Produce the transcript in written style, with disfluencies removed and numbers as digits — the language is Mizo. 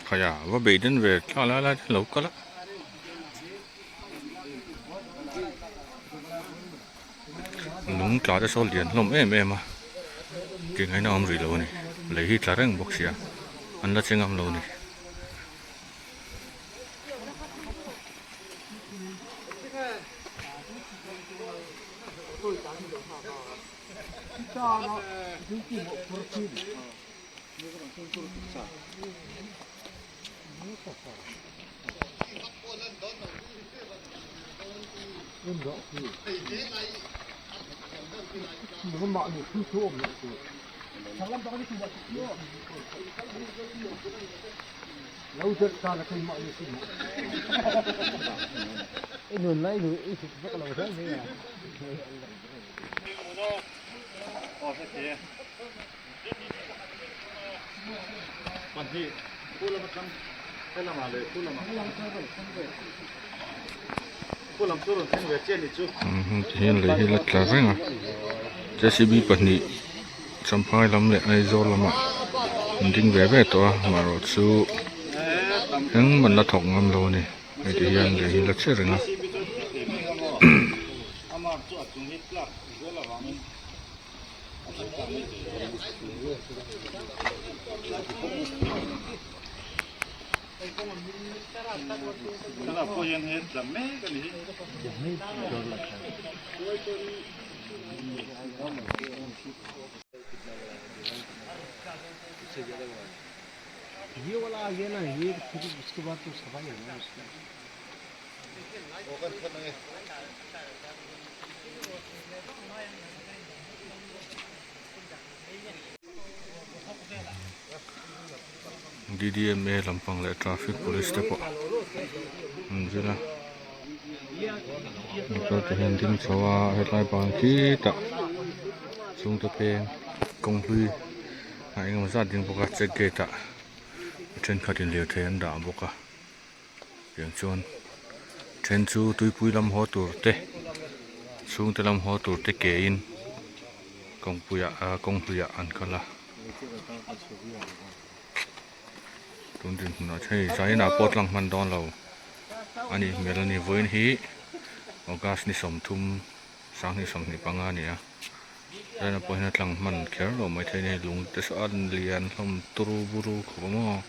Khaia va beidin ve thla lai lai te lo kal a. Lung tla te saw lian hlawm em em a tih ngaihna a awm rih lo a ni lei hi tla reng bawk sia an la che ngam lo a ni. Tihian lei hi la tla reng a JCB pahnih Champhai lam leh Aizawl lamah an ding ve ve tawh a amaherawh chu engmah an la thawk ngam lo a ni hei ti hian lei hi la che reng a. DDMA lampang leh traffic police te pawh an zir a motor te hian ding chho a hetlai bang khitah chhungte peng kawng hlui a engemaw zat ding bawk a check gate ah thenkhatin lirthei an dah bawk a. Tiang chuan then chu tuipui lam haw tur te chhungte lam haw tur te ke in kawngpui ah ah kawngpui ah an kal a tun dinhmun ah hei zanin ah pawh tlang hman dawn lo a nih hmel a ni vawiin hi august ni sawmthum sanghnih sawmhnih panga a ni a zanin ah pawh hian a tlang hman kher lo maithei a ni lung te saw a lian hlawm turu buru khawp a maw.